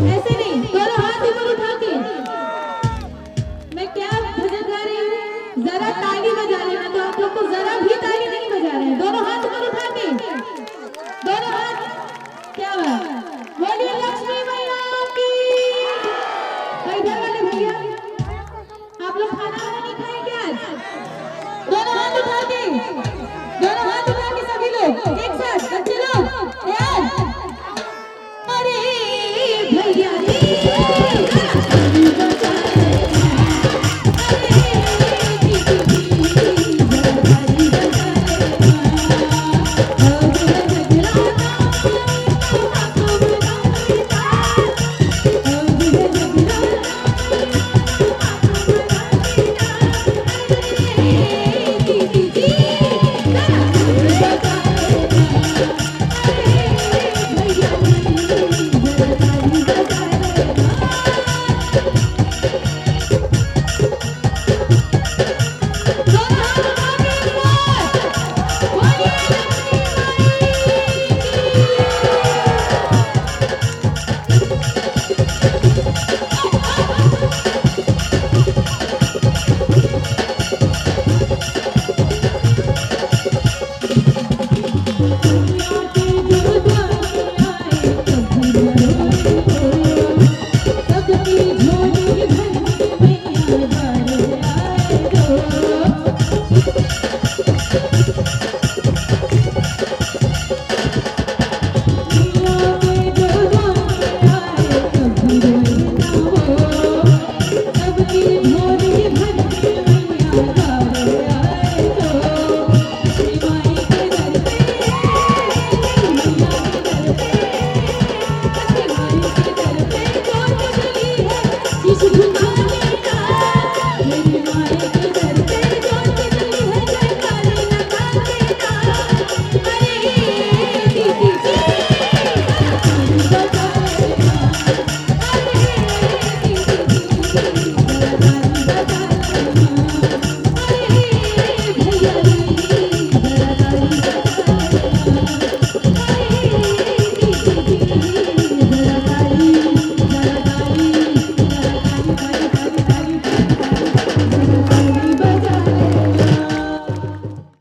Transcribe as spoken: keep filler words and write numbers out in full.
ऐसे नहीं, दोनों हाथ ऊपर उठा के। मैं क्या भजन गा रही हूँ, जरा ताली बजा लेना। तो आप लोग तो जरा भी ताली नहीं बजा रहे हैं। दोनों हाथ ऊपर उठा के, दोनों हाथ। क्या बात, बोलिए लक्ष्मी मैया की। और इधर वाले भैया, आप लोग खाना वाना नहीं खाए क्या आज? दोनों हाथ उठा के, दोनों हाथ उठा के सभी लोग एक साथ, बच्चे लोग, यार। अरे भैया जी।